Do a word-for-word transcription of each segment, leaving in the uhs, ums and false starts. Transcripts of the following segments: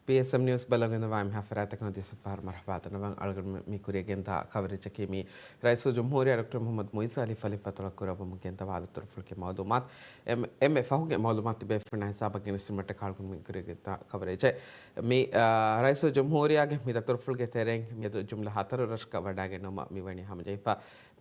ޕީއެސްއެމް ނިއުސް ބަލަން އިންނަވާ އެންމެހާ ފަރާތަކަށް ދިވެހި ފަހަރު މަރުޙަބާ ދަންނަވަން. އަޅުގަނޑު މި ކުރިޔަށް ގެންދާ ކަވަރޭޖަކީ މި ރައީސުލްޖުމްހޫރިއްޔާ ޑޮކްޓަރ މުޙައްމަދު މުޢިއްޒު އަލީ ޚަލީފާ އަތޮޅަށް ކުރައްވަމުން ގެންދަވާ ދަތުރުފުޅުގެ މަޢުލޫމާތު. އެންމެ، އެންމެ ފަހުގެ މަޢުލޫމާތު ތިބޭފުޅުންނާ ހިސާބަށް ގެނެސްދިނުމަށްޓަކާ އަޅުގަނޑު މި ކުރިޔަށް ގެންދާ ކަވަރޭޖެއް. މި، އާ، ރައީސުލްޖުމްހޫރިއްޔާގެ މި ދަތުރުފުޅުގެ ތެރެއިން މިއަދު ޖުމްލަ ހަތަރު ރަށަކަށް ވަޑައިގެންނަވުމަށް މި ވަނީ ހަމަޖެހިފަ.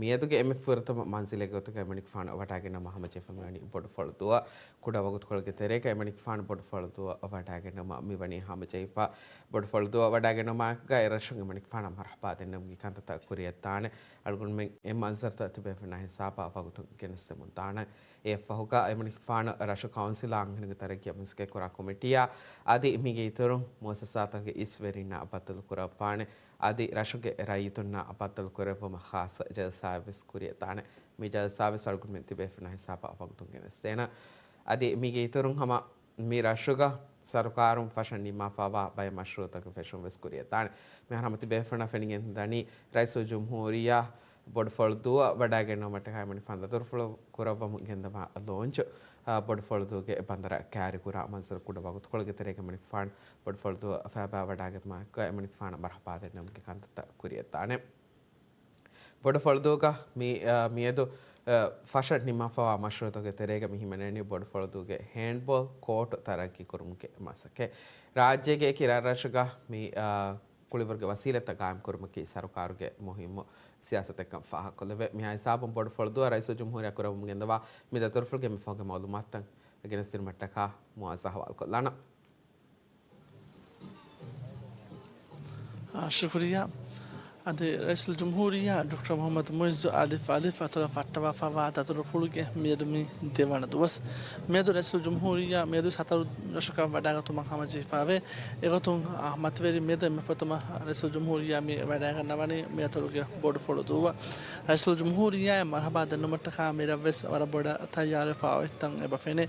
މިއަދުގެ އެންމެ ފުރަތަމަ މަންޒިލެއް ގޮތުގައި އެމަނިކުފާނު ވަޑައިގެންނަވުމަށް ހަމަޖެހިފަ މިވަނީ ބޮޑުފުޅުދުއަށް. ކުޑަ ވަގުތުކޮޅެއްގެ ތެރޭގައި އެމަނިކުފާނު ބޮޑުފުޅުދުއަށް ވަޑައިގެންނަވުމަށް މިވަނީ ހަމަޖެހިފަ. ބޮޑުފުޅުދުއަށް ވަޑައިގެންނަވުމާއެކުގައި ރަށުން އެމަނިކުފާނަށް މަރުޙަބާ ދެންނެވުމުގެ ކަންތައްތައް ކުރިއަށްދާނެ. އަޅުގަނޑުމެން އެ މަންޒަރުތައް ތިބޭފުޅުންނާ ހިސާބަށް ވަގުތުން ގެނެސްދެމުންދާނެ. އެއަށްފަހުގަ އެމަނިކުފާނު ރަށު ކައުންސިލާ އަންހެނުންގެ ތަރައްގީއަށް މަސައްކަތްކުރާ ކޮމިޓީއާ އަދި މީގެ އިތުރުން މުއައްސަސާތަކުގެ އިސްވެރިންނާ ބައްދަލުކުރައްވާނެ. އަދި ރަށުގެ ރައްޔިތުންނާ ބައްދަލުކުރެއްވުމަށް ޚާއްޞަ ޖަލްސާއެއްވެސް ކުރިއަށްދާނެ. މި ޖަލްސާވެސް އަޅުގަނޑުމެން ތިބޭފުޅުންނާ ހިސާބަށް ވަގުތުން ގެނެސްދޭނަން. އަދި މީގެ އިތުރުން ހަމަ މި ރަށުގަ ސަރުކާރުން ފަށަން ނިންމާފައިވާ ބައެއް މަޝްރޫޢުތަކުގެ ފެށުން ވެސް ކުރިއަށްދާނެ. މިހާރު ހަމަ ތިބޭފުޅުންނަށް ފެނިގެންދަނީ ރައީސުލްޖުމްހޫރިއްޔާ ބޮޑުފުޅުދުއަށް ވަޑައިގެންނެވުމަށްޓަކާ އެމަނިކުފާނު ދަތުރުފުޅު ކުރައްވަމުން ގެންދަވާ ލޯންޗު، އާ، ބޮޑުފުޅުދޫގެ ބަނދަރަށް ކައިރިކުރާ މަންޒަރު. ކުޑަ ވަގުތުކޮޅެއްގެ ތެރޭގަ އެމަނިކުފާނު ބޮޑުފުޅުދުއަށް ފައިބާ ވަޑައިގަތުމާއެކު އެމަނިކުފާނަށް މަރުޙަބާ ދެންނެވުމުގެ ކަންތައްތައް ކުރިއަށްދާނެ. ބޮޑުފުޅުދޫގަ މި، އާ، މިއަދު، އާ، ފަށަން ނިންމާފައިވާ މަޝްރޫޢުތަކުގެ ތެރޭގަ މި ހިމެނެނީ ބޮޑުފުޅުދޫގެ ހޭންޑްބޯލް ކޯޓު ތަރައްގީ ކުރުމުގެ މަސައްކަތް. ރާއްޖޭގެ އެކި ރަށްރަށުގަ މި، އާ، ކުޅިވަރުގެ ވަސީލަތްތައް ގާއިމްކުރުމަކީ ސަރުކާރުގެ މުހިއްމު ސިޔާސަތެއްކަން ފާހަގަކޮށްލެވޭ. މިހާ ހިސާބުން ބޮޑުފުޅުދޫއަށް ރައީސުލްޖުމްހޫރިއްޔާ ކުރައްވަމުން ގެންދަވާ މި ދަތުރުފުޅުގެ މި ފަހުގެ މަޢުލޫމާތުތައް ގެނެސްދިނުމަށްޓަކާ މުޢާޒް އަހުވާލުކޮށްލާނަން. އާ، ޝުކުރިއްޔާ. އަދި ރައީސުލްޖުމްހޫރިއްޔާ ޑޮކްޓަރ މުޙައްމަދު މުޢިއްޒު އަލީ ޚަލީފާ އަތޮޅަށް ފައްޓަވާފައިވާ ދަތުރުފުޅުގެ މިއަދު މި ދެވަނަ ދުވަސް. މިއަދު ރައީސުލްޖުމްހޫރިއްޔާ މިއަދު ހަތަރު ރަށަކަށް ވަޑައިގަތުމަށް ހަމަޖެހިފައިވޭ. އެގޮތުން، އާ، މަތިވެރި މިއަދު އެންމެ ފުރަތަމަ ރައީސުލްޖުމްހޫރިއްޔާ މި ވަޑައިގަންނަވަނީ މި އަތޮޅުގެ ބޮޑުފުޅުދޫއަށް. ރައީސުލްޖުމްހޫރިއްޔާއަށް މަރުޙަބާ ދެންނެވުމަށްޓަކާ މި ރަށްވެސް ވަރަށް ބޮޑަށް ތައްޔާރުވެފަ އޮތްތަން އެބަ ފެނޭ.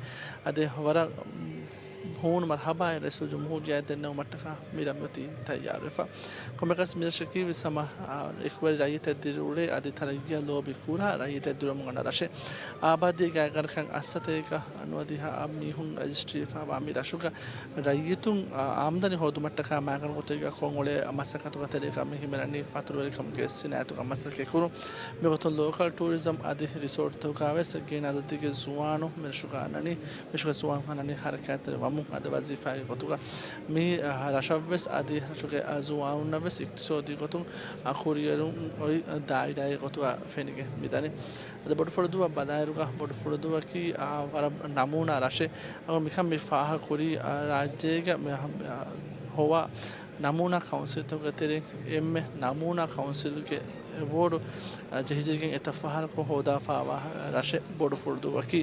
އަދި ވަރަށް ހޫނު މަރުޙަބާއެއް ރައީސުލްޖުމްހޫރިއްޔާއަށް ދެންނެވުމަށްޓަކާ މި ރަށް އޮތީ ތައްޔާރުވެފަ. ކޮންމެއަކަސް މި ރަށަކީ ވެސް ހަމަ، އާ، އެކުވެރި ރައްޔިތެއް ދިރިއުޅޭ އަދި ތަރައްގީއަށް ލޯބި ކުރާ ރައްޔިތެއް ދިރިއުޅުމުން އަންނަ ރަށެއް. އާބާދީގެ ގާތްގަނޑަކަށް އަށްސަތޭކަ ނުވަދިހަ މީހުން ރަޖިސްޓްރީ ވެފައިވާ މި ރަށުގަ ރައްޔިތުން، އާ، އާމްދަނީ ހޯދުމަށްޓަކާ މައިގަނޑު ގޮތެއްގަ ކޮށް އުޅޭ މަސައްކަތުގެ ތެރޭގަ މި ހިމެނެނީ ފަތުރުވެރިކަމުގެ ސިނާއަތުގަ މަސައްކަތް ކުރުން. މިގޮތުން ލޯކަލް ޓޫރިޒަމް އަދި ރިސޯޓްތަކުގަ ވެސް ގިނަ އަދަދެއްގެ ޒުވާނުން މި ރަށުގަ އަންނަނީ، މި ރަށުގެ ޒުވާނުން އަންނަނީ ހަރަކާތްތެރި ވަމުން އަދި ވަޒީފާގެ ގޮތުގަ. މި، އަ، ރަށަށްވެސް އަދި ރަށުގެ، އަ، ޒުވާނުންނަށްވެސް އިޤްތިޞާދީ ގޮތުން، އަ، ކުރިއެރުން އޮތް ދާއިރާއެއް ގޮތުގަ ފެނިގެން މިދަނީ. އަދި ބޮޑުފުޅުދޫއަށް ބަލާއިރުގަ ބޮޑުފުޅުދޫއަކީ، އާ، ވަރަށް ނަމޫނާ ރަށެއް. އަ، މިކަން މި ފާހަގަކުރީ، އާ، ރާއްޖޭގެ މި، އާ، ހޮވާ ނަމޫނާ ކައުންސިލްތަކުގެ ތެރެއިން އެންމެ ނަމޫނާ ކައުންސިލްގެ އެވޯޑު، އަ، ޖެހިޖެހިގެން އެތައް ފަހަރަކު ހޯދާފައިވާ ރަށެއް ބޮޑުފުޅުދޫއަކީ.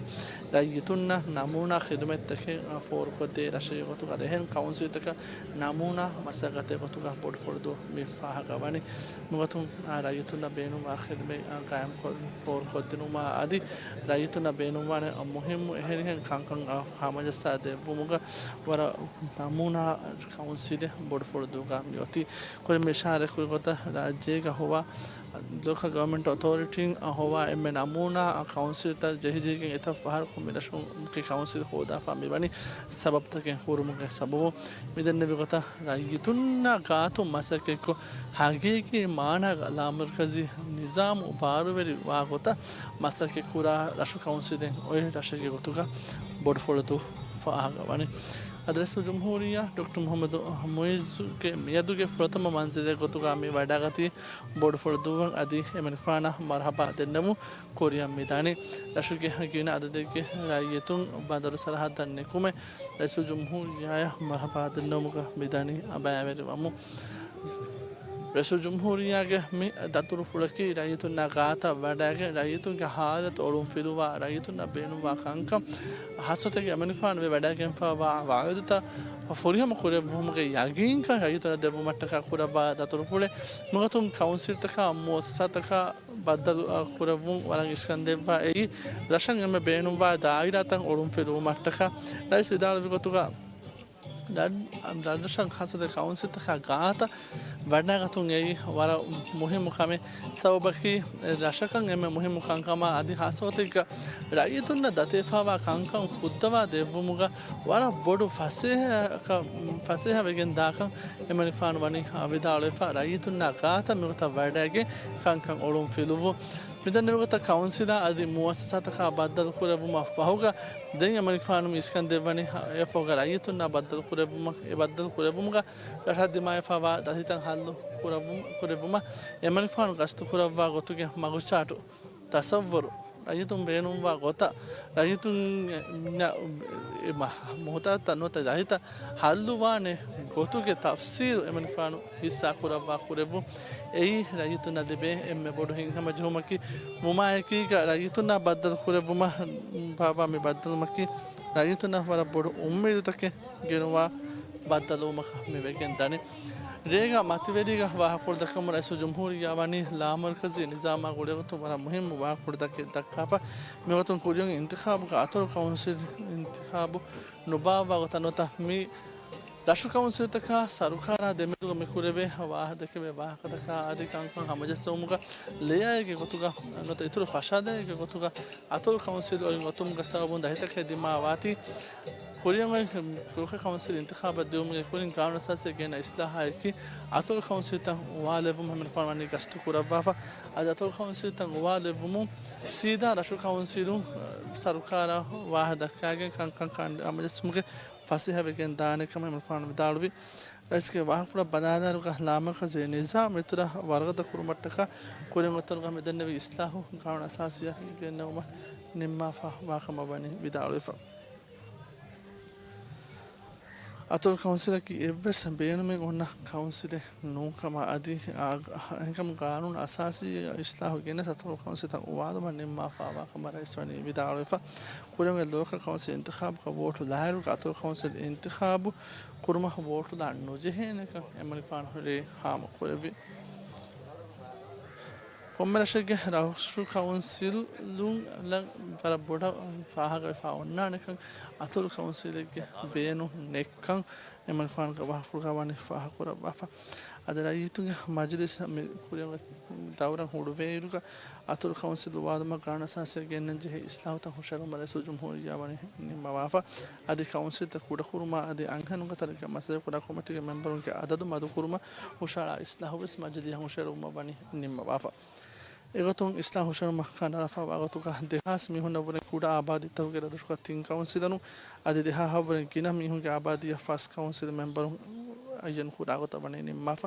ރައްޔިތުންނަށް ނަމޫނާ ޚިދުމަތްތަކެއް، އަ، ފޯރުކޮށްދޭ ރަށެއް ގޮތުގަ އަދި އެހެން ކައުންސިލްތަކަށް ނަމޫނާ މަސައްކަތެއް ގޮތުގަ ބޮޑުފުޅުދޫ މި ފާހަގަވަނީ. މިގޮތުން، އާ، ރައްޔިތުންނަށް ބޭނުންވާ ޚިދުމަތް، އާ، ގާއިމްކޮށް ފޯރުކޮށްދިނުމާ އަދި ރައްޔިތުންނަށް ބޭނުންވާނެ، އާ، މުހިއްމު އެހެނިހެން ކަންކަން، އާ، ހަމަޖައްސާ ދެއްވުމުގަ ވަރަށް ނަމޫނާ ކައުންސިލެއް ބޮޑުފުޅުދޫގަ މިއޮތީ. ކުރިން މި އިޝާރާތް ކުރި ގޮތަށް ރާއްޖޭގަ ހޮވާ ލޯކަލް ގަވަރމަންޓް އޮތޯރިޓީން ހޮވާ އެންމެ ނަމޫނާ ކައުންސިލްތައް ޖެހިޖެހިގެން އެތައް ފަހަރަކު މި ރަށުގެ ކައުންސިލް ހޯދާފަ މިވަނީ ސަބަބުތަކެއް ހުރުމުގެ ސަބަބުން. މިދެންނެވި ގޮތަށް ރައްޔިތުންނާ ގާތުން މަސައްކަތްކޮށް، ހަގީގީ މާނާގަ ލާމަރުކަޒީ ނިޒާމު ބާރުވެރި ވާ ގޮތަށް މަސައްކަތްކުރާ ރަށު ކައުންސިލެއް އޮތް ރަށެއްގެ ގޮތުގަ ބޮޑުފުޅުދޫ ފާހަގަވަނީ. އަދި ރައީސުލްޖުމްހޫރިއްޔާ ޑޮކްޓަރ މުޙައްމަދު މުޢިއްޒުގެ މިއަދުގެ ފުރަތަމަ މަންޒިލެއް ގޮތުގަ މި ވަޑައިގަތީ ބޮޑުފުޅުދޫއަށް އަދި އެމަނިކުފާނަށް މަރުޙަބާ ދެންނެވުން ކުރިއަށް މިދާނީ. ރަށުގެ ގިނަ އަދަދެއްގެ ރައްޔިތުން ބަނދަރު ސަރަހައްދަށް ނިކުމެ، ރައީސުލްޖުމްހޫރިއްޔާއަށް މަރުޙަބާ ދެންނެވުމުގަ މިދަނީ އަބައިވެރިވަމުން. ރައީސުލްޖުމްހޫރިއްޔާގެ މި ދަތުރުފުޅަކީ ރައްޔިތުންނާ ގާތަށް ވަޑައިގެން، ރައްޔިތުންގެ ހާލަތު އޮޅުންފިލުވާ، ރައްޔިތުންނަށް ބޭނުންވާ ކަންކަން، ޚާއްޞަތަކެއް އެމަނިކުފާނު ވެ ވަޑައިގެންފައިވާ ވަޢުދުތައް ފުރިހަމަ ކުރެއްވުމުގެ ޔަގީންކަން ރައްޔިތުންނަށް ދެއްވުމަށްޓަކާ ކުރައްވާ ދަތުރުފުޅެއް. މިގޮތުން ކައުންސިލްތަކާ މުއައްސަސާތަކާ ބައްދަލު، އަ، ކުރެއްވުން ވަރަށް އިސްކަން ދެއްވާ އެއީ، ރަށަށް އެންމެ ބޭނުންވާ ދާއިރާތައް އޮޅުންފިލުވުމަށްޓަކާ. ރައީސް ވިދާޅުވި ގޮތުގަ، ރަށް-، ރަށްރަށަށް ޚާއްޞަކޮށް ކައުންސިލްތަކާ ގާތަށް ވަޑައިގަތުން އެއީ ވަރަށް މުހިއްމު ކަމެއް. ސަބަބަކީ، ރަށަކަށް އެންމެ މުހިއްމު ކަންކަމާ އަދި ހާއްސަގޮތެއްގަ ރައްޔިތުންނަށް ދަތިވެފައިވާ ކަންކަން ފުއްދަވާ ދެއްވުމުގަ ވަރަށް ބޮޑު ފަސޭހަ، ފަސޭހަވެގެން ދާކަން އެމަނިކުފާނު ވަނީ ވިދާޅުވެފަ، ރައްޔިތުންނާ ގާތަށް މިގޮތަށް ވަޑައިގެން ކަންކަން އޮޅުން ފިލުއްވުން. މިދެންނެވިގޮތަށް ކައުންސިލާ އަދި މުއައްސަސާތަކާ ބައްދަލު ކުރެއްވުމަށް ފަހުގަ، ދެން އެމަނިކުފާނު މި އިސްކަން ދެއްވަނީ އެފަހުގަ ރައްޔިތުންނާ ބައްދަލު ކުރެއްވުމަށް، އެ ބައްދަލު ކުރެއްވުމުގަ ރަށަށް ދިމާވެފައިވާ ދަތިތައް ހައްލު ކުރައްވުމަށް، ކުރެއްވުމަށް އެމަނިކުފާނު ގަސްތު ކުރައްވާ ގޮތުގެ މަގުޗާޓު، ތަސައްވަރު، ރައްޔިތުން ބޭނުންވާ ގޮތަށް، ރައްޔިތުން ނަ-، އެ މަ-، މުހުތާޖުތައް ނުވަތަ ދަތިތައް ހައްލުވާނެ ގޮތުގެ ތަފްސީލު އެމަނިކުފާނު ހިއްސާ ކުރައްވާ ކުރެއްވުން. އެއީ ރައްޔިތުންނަށް ލިބޭ އެންމެ ބޮޑު ހިތްހަމަޖެހުމަކީ. ވުމާއެކީގަ ރައްޔިތުންނާ ބައްދަލު ކުރެއްވުމަށް ބާއްވާ މި ބައްދަލުވުމަކީ ރައްޔިތުންނަށް ވަރަށް ބޮޑު އުއްމީދުތަކެއް ގެނުވާ ބައްދަލުވުމަކަށް މި ވެގެން ދަނީ. ރޭގަ މަތިވެރީގަ ވާހަކަފުޅު ދައްކަމުން ރައީސުލްޖުމްހޫރިއްޔާ ވަނީ ލާމަރުކަޒީ ނިޒާމާ ގުޅޭގޮތުން ވަރަށް މުހިއްމު ވާހަކަފުޅުތަކެއް ދައްކާފަ، މިގޮތުން ކުރިއަށް އިންތިޚާބުގަ އަތޮޅު ކައުންސިލް އިންތިޚާބު ނުބާއްވާ ގޮތަށް ނުވަތަ މި ރަށު ކައުންސިލްތަކާ ސަރުކާރާ ދެމެދުގަ މި ކުރެވޭ ވާހަ-، ދެކެވޭ ވާހަކަތަކާ އަދި ކަންކަން ހަމަޖައްސަވުމުގަ ލެޔާއެއްގެ ގޮތުގަ ނުވަތަ އިތުރު ފަށާދައެއްގެ ގޮތުގަ އަތޮޅު ކައުންސިލް އޮތް އޮތުމުގަ ސަބަބުން ދަތިތަކެއް ދިމާވާތީ، ކުރިއަށް އޮތް ކުރި ކައުންސިލް އިންތިޚާބަށް ދިއުމުގެ ކުރިން ގާނޫނުއަސާސީއަށް ގެންނަ އިސްލާހާއެކީ، އަތޮޅު ކައުންސިލްތައް އުވާލެއްވުމަށް ހަމަނުފާނު ވަނީ ގަސްތު ކުރައްވާފަ. އަދި އަތޮޅު ކައުންސިލްތައް އުވާލެއްވުމުން ސީދާ ރަށު ކައުންސިލުން ސަރުކާރާ ވާހަ ދައްކާގެން ކަންކަން ކަނޑި ހަމަޖެއްސުމުގެ ފަސޭހަވެގެން ދާނެ ކަމަށް ހަމަނުފާނު ވިދާޅުވި. ރައީސްގެ ވާހަކަފުޅަށް ބަލާލާއިރުގަ ލާމަރުކަޒީ ނިޒާމް އިތުރަށް ވަރުގަދަ ކުރުމަށްޓަކާ ކުރިއަށް އޮތުނުގަ މިދެންނެވި އިސްލާހު ގާނޫނު އަސާސީއަށް ގެންނެވުމަށް ނިންމާފަ ވާކަމަށް ވަނީ ވިދާޅުވެފަ. އަތޮޅު ކައުންސިލަކީ އެއްވެސް ބޭނުމެއް އޮންނަ ކައުންސިލެއް ނޫން ކަމަށް އަދި އާ، އެހެންކަމުން ގާނޫނު އަސާސީ އިސްލާހު ގެނެސް އަތޮޅު ކައުންސިލްތައް އުވާލުމަށް ނިންމާފަ ވާކަމަށް ރައީސް ވަނީ ވިދާޅުވެފަ. ކުރިއަށް އޮތް ލޯކަލް ކައުންސިލް އިންތިޚާބުގަ ވޯޓު ލާއިރުގަ އަތޮޅު ކައުންސިލް އިންތިޚާބު ކުރުމަށް ވޯޓު ލާން ނުޖެހޭނެކަން އެމަނިކުފާނު ރޭ ހާމަ ކުރެއްވި. ކޮންމެ ރަށެއްގެ ރަށު ކައުންސިލުން ވަރަށް ބޮޑަށް ފާހަގަވެފަ އޮންނާނެކަން، އަތޮޅު ކައުންސިލެއްގެ ބޭނުން ނެއްކަން އެމަނިކުފާނުގެ ވާހަކަފުޅުގަ ވަނީ ފާހަގަކުރައްވާފަ. އަދި ރައްޔިތުންގެ މަޖިލިސް މި ކުރިއަށް ދައުރަށް ހުޅުވޭއިރުގަ، އަތޮޅު ކައުންސިލް އުވާލުމަށް ގާނޫނުއަސާސީއަށް ގެންނަން ޖެހޭ އިސްލާހުތައް ހުށަހެޅުމަށް ރައީސުލްޖުމްހޫރިއްޔާ ވަނީ ނިންމަވާފަ. އަދި ކައުންސިލްތައް ކުޑަކުރުމާ އަދި އަންހެނުންގެ ތަރައްގީއަށް މަސައްކަތްކުރާ ކޮމިޓީގެ މެމްބަރުންގެ އަދަދު މަދުކުރުމަށް ހުށަހަޅާ އިސްލާހުވެސް މަޖިލީހަށް ހުށަހެޅުމަށް ވަނީ ނިންމަވާފަ. އެގޮތުން އިސްލާހު ހުށަހެޅުމަށް ކަނޑައަޅާފައިވާ ގޮތުގަ ދެހާސް މީހުންނަށްވުރެ ކުޑަ އާބާދީތަކުގެ ރަށުގަ ތިން ކައުންސިލަރުން އަދި ދެހާހަށްވުރެ ގިނަ މީހުންގެ އާބާދީއަށް ފަސް ކައުންސިލް މެމްބަރުން އައްޔަން ކުރާ ގޮތަށް ވަނީ ނިންމާފަ.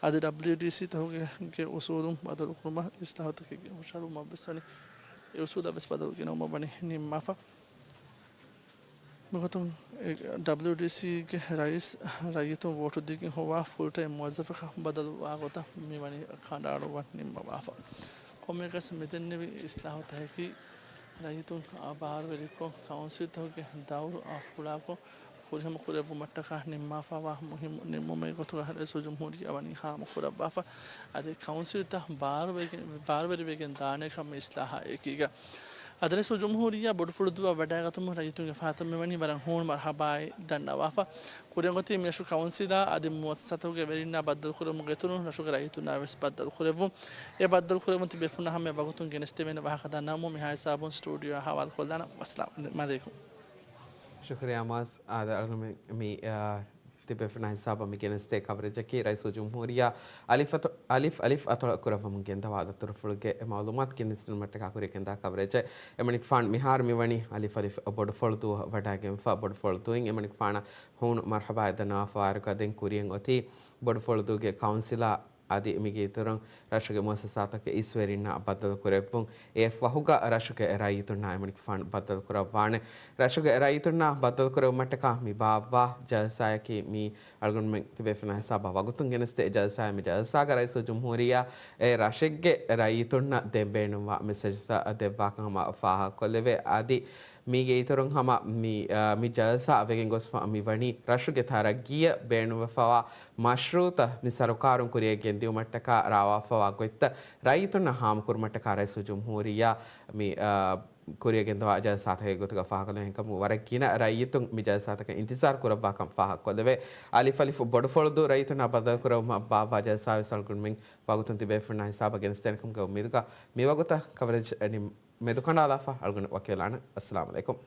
އަދި ޑަބްލިއުޑީސީތަކުގެ އުސޫލުން ބަދަލުކުރުމަށް އިސްލާހުތަކެއްގެ ހުށަހެޅުމަށްވެސް ވަނީ އެ އުސޫލަށްވެސް ބަދަލު ގެނައުމަށް ވަނީ ނިންމާފަ. މިގޮތުން އެ، ޑަބްލިއުޑީސީގެ ރައީސް ރައްޔިތުން ވޯޓު ދީގެން ހޮވާ ފުލްޓައިމް މުވައްޒަފަކަށް ބަދަލުވާ ގޮތަށް މިވަނީ ކަނޑައަޅުއްވަން ނިންމަވާފަ. ކޮންމެއަކަސް މިދެންނެވި އިސްލާހުތަކަކީ ރައްޔިތުން ބާރުވެރިކޮށް، ކައުންސިލްތަކުގެ ދައުރު ފުޅާކޮށް، ފުރިހަމަ ކުރެއްވުމަށްޓަކާ ނިންމާފައިވާ މުހިއްމު ނިންމުމެއް ގޮތުގަ ރައީސުލްޖުމްހޫރިއްޔާ ވަނީ ހާމަ ކުރައްވާފަ. އަދި ކައުންސިލްތައް ބާރުވެގެން، ބާރުވެރިވެގެން ދާނެ ކަމަށް އިސްލާހާ އެކީގަ. އަދި ރައީސުލްޖުމްހޫރިއްޔާ ބޮޑުފުޅު ދުވަ ވަޑައިގަތުމުން ރައްޔިތުންގެ ފަރާތުން މިވަނީ ވަރަށް ހޫނު މަރުހަބާއެއް ދަންނަވާފަ. ކުރިއަށް އޮތީ މި ރަށު ކައުންސިލާ އަދި މުއައްސަސާތަކުގެ ވެރިންނާ ބައްދަލުކުރުމުގެ އިތުރުން ރަށުގެ ރައްޔިތުންނާ ވެސް ބައްދަލުކުރެއްވުން. އެ ބައްދަލުކުރެއްވުން ތިބޭފުޅުންނާ ހަމަޔަށް ވަގުތުން ގެނެސް ދެވޭނެ ވާހަކަ ދަންނަވަމުން މިހާ ހިސާބުން ސްޓޫޑިއޯއާ ހަވާލުކޮށްލާނަން. ވައްސަލާމް އަލައިކުމް. ޝުކުރިއްޔާ މާޒް. އާދެ، އަޅުގަނޑުމެން މި، އާ، ތިބޭފުޅުންނާ ހިސާބަށް މި ގެނެސްދޭ ކަވަރޭޖަކީ ރައީސުލް ޖުމްހޫރިއްޔާ އަލިފް އަތޮ-، އަލިފް އަލިފް އަތޮޅަށް ކުރައްވަމުން ގެންދަވާ ދަތުރުފުޅުގެ މައުލޫމާތު ގެނެސްދިނުމަށްޓަކާ ކުރިއަށް ގެންދާ ކަވަރޭޖެއް. އެމަނިކުފާނު މިހާރު މިވަނީ އަލިފް އަލިފް ބޮޑުފުޅު ދުވަހަށް ވަޑައިގެންފަ. ބޮޑުފުޅު ދުވިން އެމަނިކުފާނަށް ހޫނު މަރުހަބާއެއް ދަންނަވާފަ ވާއިރުގަ ދެން ކުރިއަށް އޮތީ ބޮޑުފުޅު ދުވުގެ ކައުންސިލާ އަދި މީގެ އިތުރުން ރަށުގެ މުއައްސަސާތަކުގެ އިސްވެރިންނާ ބައްދަލު ކުރެއްވުން. އެއަށްފަހުގަ ރަށުގެ ރައްޔިތުންނާ އެމަނިކުފާނު ބައްދަލު ކުރައްވާނެ. ރަށުގެ ރައްޔިތުންނާ ބައްދަލު ކުރެއްވުމަށްޓަކާ މި ބާއްވާ ޖަލްސާއަކީ މި އަޅުގަނޑުމެން ތިބޭފުޅުންނާ ހިސާބަށް ވަގުތުން ގެނެސްދޭ ޖަލްސާއެއް. މި ޖަލްސާގަ ރައީސުލްޖުމްހޫރިއްޔާ އެ ރަށެއްގެ ރައްޔިތުންނަށް ދެން ބޭނުންވާ މެސެޖްތައް ދެއްވާކަން ހަމަ ފާހަގަކޮށްލެވޭ. އަދި މީގެ އިތުރުން ހަމަ މި، އާ، މި ޖަލްސާ ވެގެން ގޮސްފަ މިވަނީ ރަށުގެ ތަރައްގީއަށް ބޭނުންވެފަވާ މަޝްރޫއުތައް މި ސަރުކާރުން ކުރިއަށް ގެންދިއުމަށްޓަކާ ރާވާފަވާ ގޮތްތައް ރައްޔިތުންނަށް ހާމަކުރުމަށްޓަކާ ރައީސުލްޖުމްހޫރިއްޔާ މި، އާ، ކުރިޔަށް ގެންދަވާ ޖަލްސާތަކެއް ގޮތުގަ ފާހަގަކޮށްލެވޭ ހިނގަމުން ވަރަށް ގިނަ ރައްޔިތުން މި ޖަލްސާތަކަށް އިންތިޒާރު ކުރައްވާކަން ފާހަގަކޮށްލެވޭ. އަލިފް އަލިފް ބޮޑުފުޅުދޫ ރައްޔިތުންނާ ބައްދަލުކުރެވުމަށް ބާއްވާ ޖަލްސާވެސް އަޅުގަނޑުމެން ވަގުތުން ތިބޭފުޅުންނާ ހިސާބަށް ގެނެސްދޭނެކަމުގެ އުއްމީދުގަ މި ވަގުތަށް ކަވަރޭޖް މެދުކަނޑާލާފަ. އަޅުގަނޑު ވަކިވެލާނަން. އައްސަލާމު ޢަލައިކުމް.